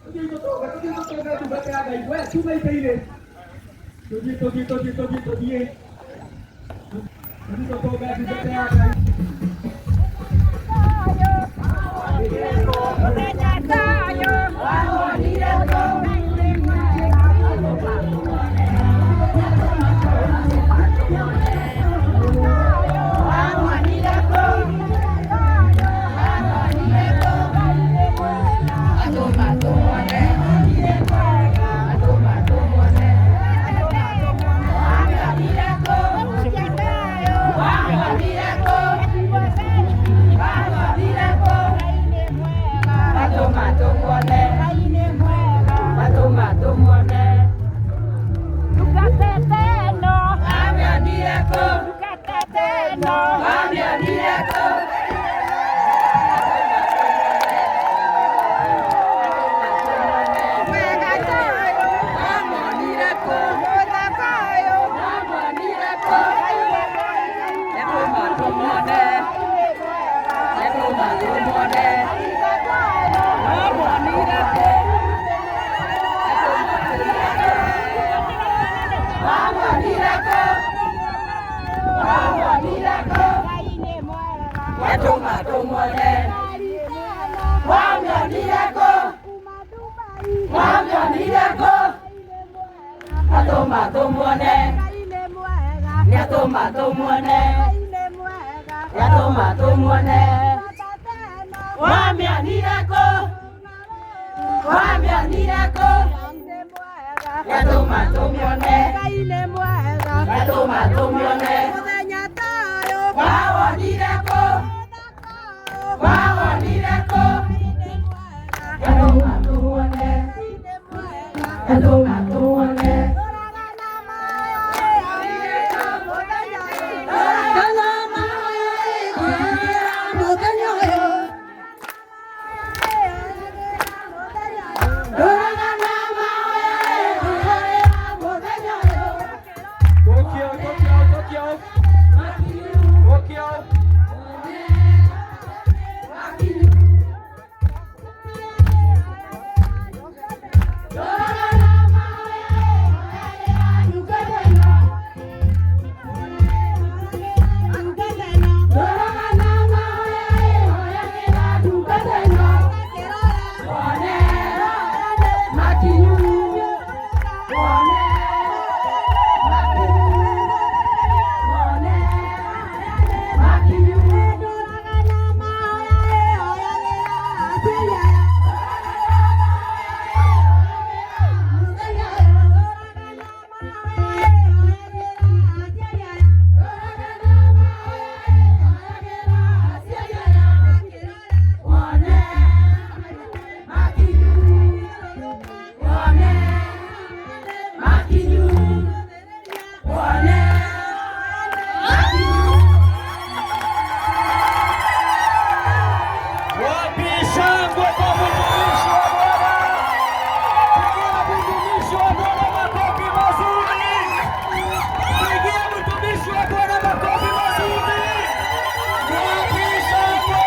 Tũthiĩ tũtonga, tũthiĩ tũtonga ndungata ya Ngai. We tuma ite-inĩ. Tũthiĩ, tũthiĩ, tũthiĩ, tũthiĩ, tũthiĩ. Tũthiĩ tũtonga ndungata ya Ngai. Tokyo, Tokyo, Tokyo. Tokyo. Wapi shangwe kwa mtumishi wa Bwana? Pigia mtumishi wa Bwana makofi mazuri. Pigia mtumishi wa Bwana makofi mazuri. Wapi shangwe?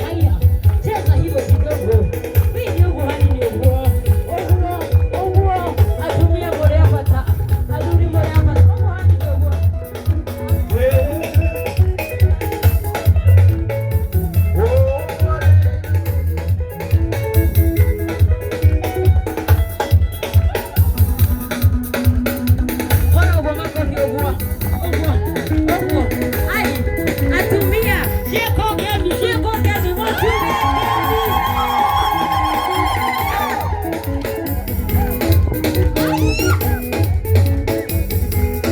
Haya, cheza hivyo kidogo. Mimi huko hani ni uo. Uo, uo. Atumia borea bata. Aduri borea bata. Uo hani kidogo. Bora ugo makofi ugo. Ugo. Ugo. Ai, atumia. Sheko gani? Sheko gani? Watu.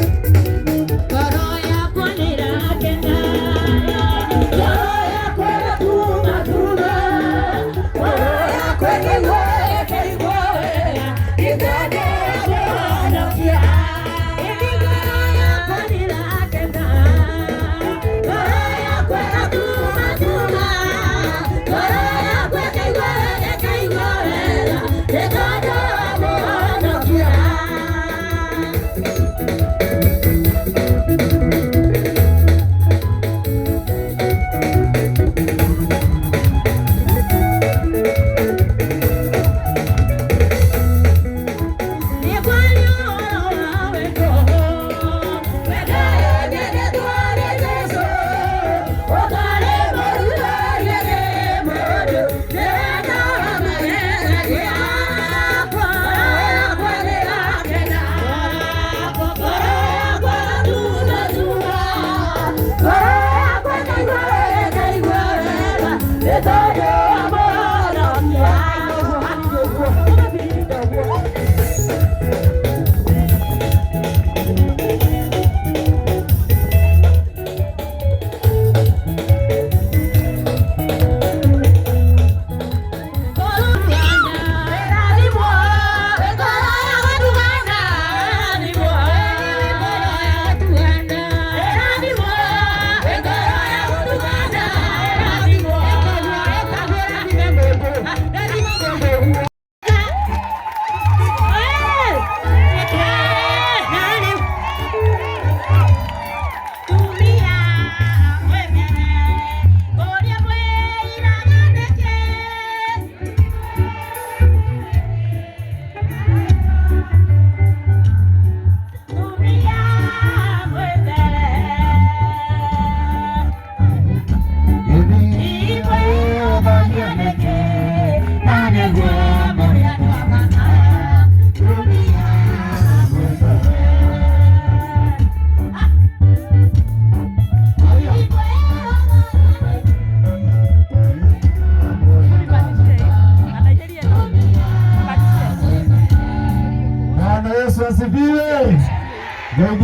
Ngoro yakwa nĩĩrakena. Ngoro yakwa ĩratuma-tuma. Ngoro yakwa ĩkĩigua ĩkĩigua wega. Ĩkendete kũhonokia. Ĩndĩ ngoro yakwa nĩĩrakena. Ngoro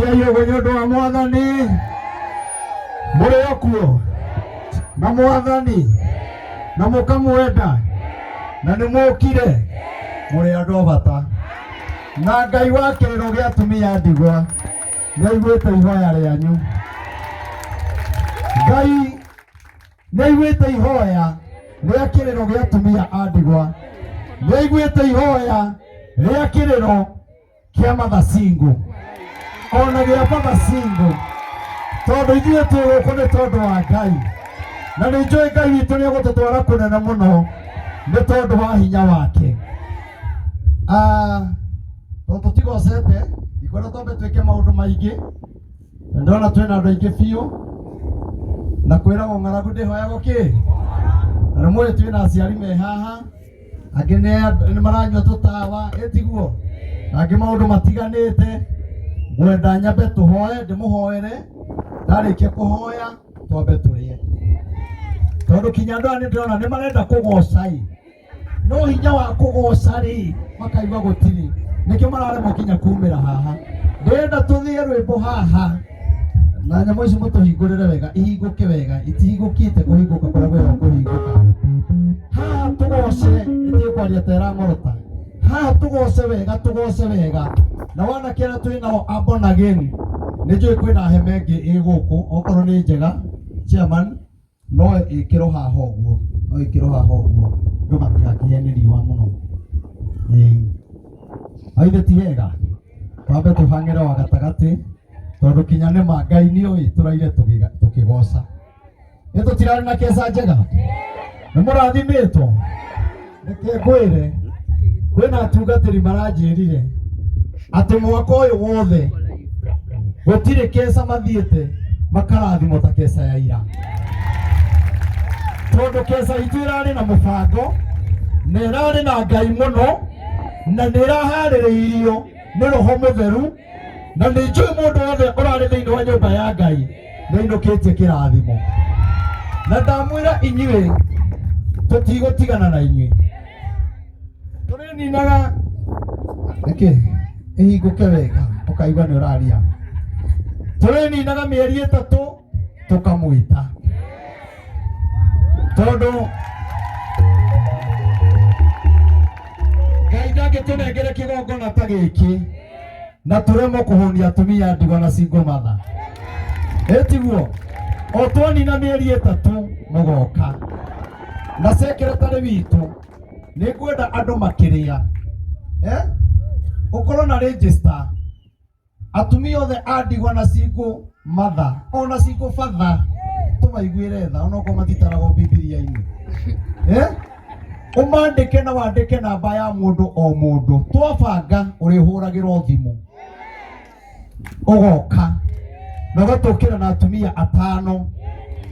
Cokiai ũguo nĩ ũndũ wa Mwathani. Mũrĩ o kuo na Mwathani na mũkamwenda na nĩ mũkire, mũrĩ andũ a bata. Na Ngai wa kĩrĩro gĩa atumia a ndigwa nĩ aiguĩte ihoya rĩanyu. Ngai nĩ aiguĩte ihoya rĩa kĩrĩro gĩa atumia a ndigwa, nĩ aiguĩte ihoya rĩa kĩrĩro kĩa mathacingu ona gĩa mathacingu, tondũ ithuĩ twĩ gũkũ nĩ tondũ wa Ngai, na nĩ njũĩ Ngai witũ nĩ egũtũtwara kũnene mũno nĩ tondũ wa hinya wake. Tondũ tũtigocete, ndikwenda twambe twĩke maũndũ maingĩ, na ndĩrona twĩna andũ aingĩ biũ, na kwĩragwo ng'aragu ndĩhoyagwo kĩ, na nĩ mũĩ twĩna aciari me haha, angĩ nĩ maranyua tũtawa, ĩtiguo, na angĩ maũndũ matiganĩte. Ngwenda nyambe tũhoe, ndĩmũhoere, ndarĩkia kũhoya twambe tũrĩe, tondũ kinya andũ aya nĩ ndĩrona nĩ marenda kũgoca-ĩ, no hinya wa kũgoca rĩ makaigua gũtirĩ, nĩkĩo mararemwo kinya kumĩra haha. Ndĩrenda tũthĩe rwĩmbo haha na nyamũ ici mũtũhingũrĩre wega, ihingũke wega, itihingũkĩte kũhingũka kũrĩa kwĩragwo kũhingũka. Haha tũgoce, ĩtige kwaria ta ĩrang'orota. Haha tũgoce wega, tũgoce wega. Na wanake arĩa twĩ nao a born again, nĩ njũĩ kwĩna hema ĩngĩ ĩ gũkũ, okorwo nĩ njega chairman, no ĩkĩrwo haha ũguo, no ĩkĩrwo haha ũguo, andũ matigakĩhĩe nĩ riũa mũno. Ĩĩ aithe ti hega twambe tũhang'ĩre wa gatagatĩ, tondũ kinya nĩ ma Ngai nĩ oĩ tũraire tũkĩgoca. Nĩ tũtirarĩ na keca njega, nĩ mũrathimĩtwo. Reke ngwĩre, kwĩna atungatĩri maranjĩrire atĩ mwaka ũyũ wothe gũtirĩ keca mathiĩte makarathimwo ta keca ya ira, tondũ keca itũ ĩrarĩ na mũbango na ĩrarĩ na Ngai mũno, na nĩ ĩraharĩrĩirio nĩ Roho Mũtheru, na nĩ njũĩ mũndũ wothe ũrarĩ thĩinĩ wa nyũmba ya Ngai nĩ ainũkĩtie kĩrathimo. Na ndamwĩra inyuĩ, tũtigũtigana na inyuĩ, tũrĩninaga. Reke ĩhingũke wega ũkaigua nĩ ũraria. Tũrĩninaga mĩeri 3 tũkamwĩta, tondũ Ngai ndangĩtũnengere kĩgongona ta gĩkĩ na tũremwo kũhũnia atumia ndigwa na single mother. Ĩtiguo o twanina mĩeri 3 mũgoka na secretary witũ. Nĩ ngwenda andũ makĩrĩa, eh? Ũkorwo na register atumia othe a ndigwa na single mother ona single father, tũmaiguĩre tha onokorwo matitaragwo Bibilia-inĩ, eh? Ũmandĩke na wandĩke namba ya mũndũ o mũndũ, twabanga ũrĩhũragĩrwo thimũ, ũgoka na ũgatũkĩra na atumia atano,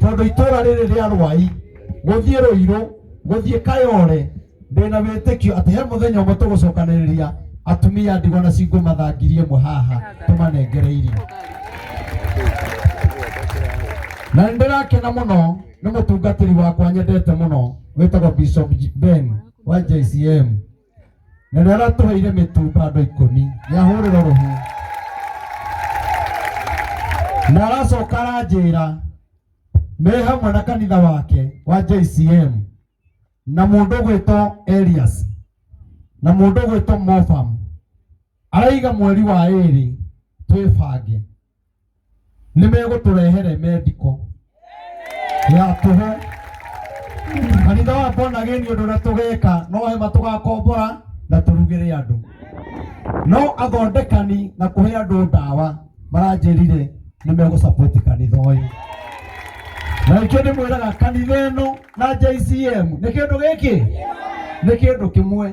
tondũ itũra rĩrĩ rĩa Rwai gũthiĩ Rũirũ gũthiĩ Kayore, ndĩna wĩtĩkio atĩ he mũthenya ũmwe tũgũcokanĩrĩria atumia ndigwa na single mother 1000 haha tũmanengere irio. Na nĩ ndĩrakena mũno nĩ mũtungatĩri wakwa nyendete mũno wĩtagwo Bishop Ben wa JCM, na nĩ aratũheire mĩtumba andũ 10, nĩ ahũrĩrwo rũhĩ, na aracoka aranjĩra me hamwe na kanitha wake wa JCM na mũndũ ũgwĩtwo Elias na mũndũ ũgwĩtwo Mofam, araiga mweri wa 2 twĩbange nĩ megũtũrehere mendiko ya tũhũ kanitha wa Born Again. Ũndũ ũrĩa tũgeka, no hema tũgakombora na tũrugĩre andũ, no athondekani na kũhe andũ ndawa maranjĩrire nĩ megũsapoti kanitha ũyũ. Na ikĩo ndĩmwĩraga, kanitha ĩno na JCM nĩ kĩndũ gĩkĩ, nĩ kĩndũ kĩmwe,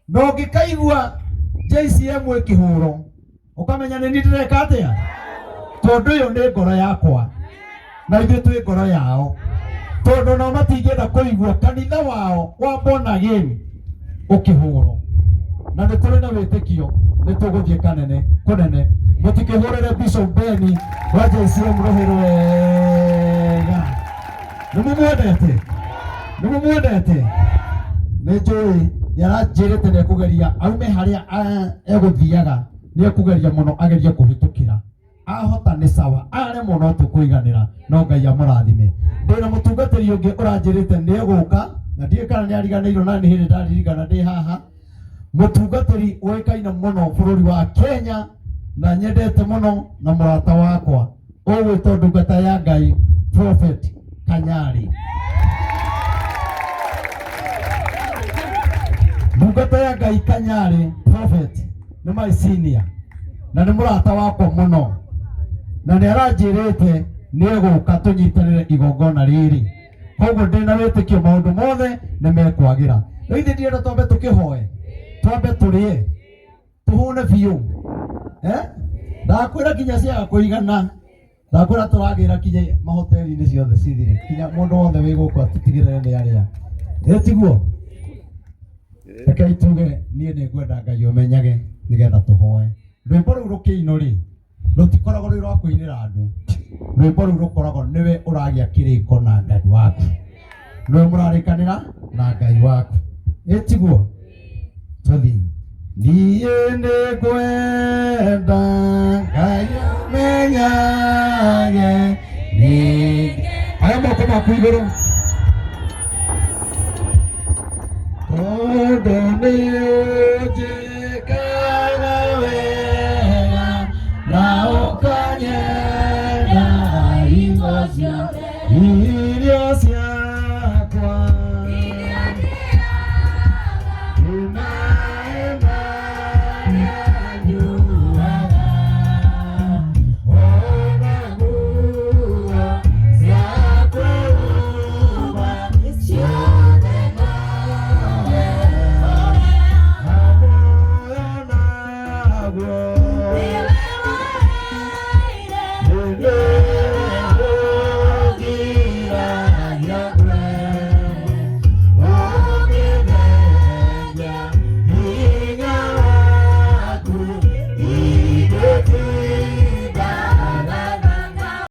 na ũngĩkaigua JCM ĩkĩhũrwo ũkamenya nĩ niĩ ndĩreka atĩa, tondũ ĩyo nĩ ngoro yakwa na ithuĩ twĩ ngoro yao, tondũ nao matingĩenda kũigua kanitha wao wa Born Again ũkĩhũrwo. Na nĩ tũrĩ na wĩtĩkio nĩ tũgũthiĩ kanene kũnene. Mũtikĩhũrĩre Bishop Beni wa JCM rũhĩ rwega. Nĩ mũmwendete, nĩ mũmwendete. Nĩ njũĩ nĩ aranjĩrĩte nĩ ekũgeria aume harĩa egũthiaga, nĩ ekũgeria mũno agerie kũhĩtũkĩra. Ahota nĩ sawa, aremwo no tũkũiganĩra, no Ngai amũrathime. Ndĩna mũtungatĩri ũngĩ ũranjĩrĩte nĩ egũka, na ndiũĩ kana nĩ ariganĩirwo, na nĩ hĩndĩ ndaririkana ndĩ haha. Mũtungatĩri ũĩkaine mũno bũrũri wa Kenya na nyendete mũno na mũrata wakwa ũgwĩtwo ndungata ya Ngai Prophet Kanyari. Ndungata ya Ngai Kanyari Prophet nĩ my senior na nĩ mũrata wakwa mũno, na nĩ aranjĩrĩte nĩ egũka tũnyitanĩre igongona rĩrĩ. Koguo ndĩna wĩtĩkio maũndũ mothe nĩ mekwagĩra. Rĩu ithuĩ ndirenda twambe tũkĩhoe, twambe tũrĩe, tũhũne biũ. Ndakwĩra nginya ciaga kũigana, ndakwĩra tũragĩra nginya mahoteli-inĩ ciothe cithire, nginya mũndũ wothe wĩ gũkũ atũtigĩrĩre nĩ arĩa. Ĩ tiguo? Rekei tuge niĩ nĩ ngwenda Ngai ũmenyage nĩgetha tũhoe. Rwĩmbo rũu rũkĩinwo rĩ, rũtikoragwo rwĩ rwa kũinĩra andũ. Rwĩmbo rũu rũkoragwo nĩwe ũragĩa kĩrĩko na Ngai waku, nĩwe mũrarĩkanĩra na Ngai waku. Ĩ tiguo? Tũthiĩ. Niĩ nĩ ngwenda Ngai ũmenyage nĩ aya moko maku igũrũ, tondũ nĩ ũnjĩkaga wega na ũkanyenda hingo ciothe.